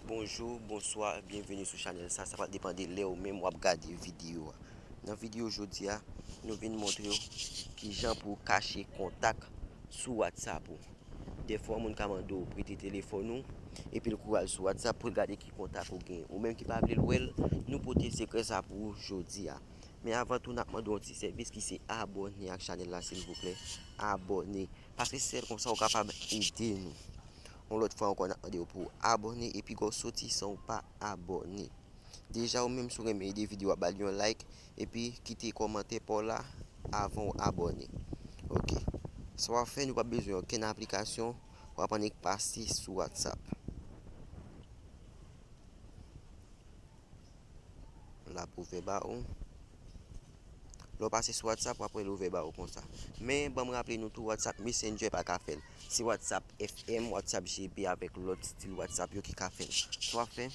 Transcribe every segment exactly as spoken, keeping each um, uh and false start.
Bonjou, bonswa, byenveni sou chanèl sa. Sa pral depann de lè ou menm w ap gade videyo a. Nan videyo jodi a, nou vin montre w kijan pou w kache kontak sou WhatsApp ou. Dèfwa, moun ka mande w prete telefòn ou, epi l kouri al sou WhatsApp pou l gade ki kontak ou gen. Ou menm ki pa vle l wè l, nou pote sekrè sa pou ou jodi a. Men avan tou, n ap mande w yon ti sèvis ki se abòne ak chanèl la, silvouplè. Abòne. Paske se sèl konsa ou kapab ede nou. Yon lòt fwa ankò, n ap mande w pou w abòne, epi gò soti san w pa abòne. Deja, ou menm, si w renmen ede videyo a, ba l yon like, epi kite kòmantè pa w la avan w abòne. Ok. Sa w ap fè, nou p ap bezwen okenn aplikasyon, w ap annik pase sou WhatsApp. L ap ouvè ba ou. Lè w pase sou WhatsApp, w ap wè l ouvè ba ou konsa. Men, ban m raple nou tou, WhatsApp Messenger pa ka fè l. Se WhatsApp F M, WhatsApp G B avèk lòt stil WhatsApp yo ki ka fè l. Sa w ap fè,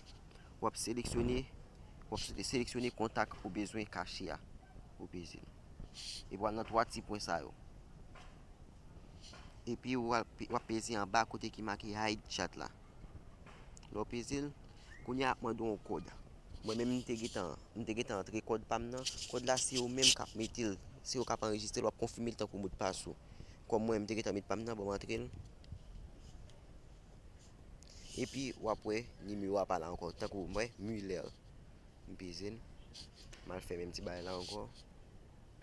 w ap seleksyone, w ap sele-, seleksyone kontak ou bezwen kache a. Ou peze l. Epi w al nan twa ti pwen sa yo. Epi w ap, w ap peze anba kote ki make hide chat la. Lè w peze l, kounye a ap mande w yon kòd. Mwen menm, m te gentan, m te gentan antre kòd pa m nan. Kòd la, se ou menm k ap mete l. Se ou k ap anrejistre l, w ap konfime l tankou modpas ou. Kòm mwen, m te gentan met pa m nan, ban m antre l. Epi, w ap wè nimewo a pa la ankò. Tankou, mwen, Muller. M peze l. M al fè menm ti bagay la ankò.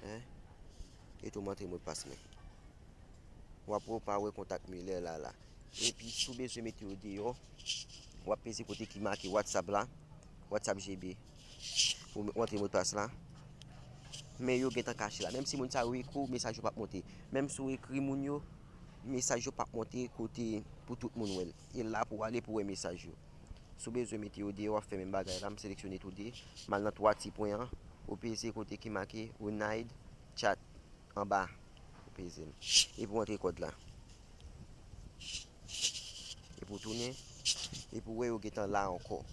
Hein? E tou m antre modpas mwen. W ap wè w pa wè kontak Muller la la. Epi si w bezwen mete yo deyò, w ap peze kote ki make WhatsApp la, WhatsApp G B. Ou, ou antre modpas la. Men yo gentan kache la. Menm si moun sa yo ekri w, mesaj yo p ap monte. Menm si w ekri moun yo, mesaj yo p ap monte kote pou tout moun wè l. E la pou w ale pou w wè mesaj yo. Si w bezwen mete yo deyò, w ap fè menm bagay la. M seleksyone tou de. M al nan twa ti pwen an. Ou peze kote ki make Unhide Chat anba. Ou peze l. Epi w antre kòd la. Epi w tounen. Epi w wè yo gentan la ankò.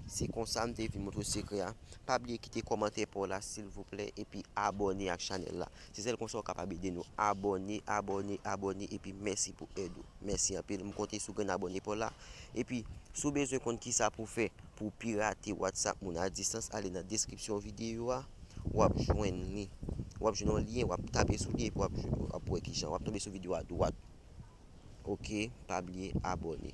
Se konsa m te vin montre w sekrè a. Pa bliye kite kòmantè pa w la, silvouplè, epi abòne ak chanèl la. Se sèl konsa w kapab ede nou. Abòne, abòne, abòne, epi mèsi pou èd ou. Mèsi anpil. M konte sou grenn abòne pa w la. Epi, si w bezwen konn kisa pou w fè pou w pirate WhatsApp moun a distans, ale nan deskripsyon videyo a, w ap jwenn li. W ap jwenn yon lyen, w ap tape sou li, epi w ap, w ap wè kijan. W ap tonbe sou videyo a dwat. Ok, pa bliye abòne.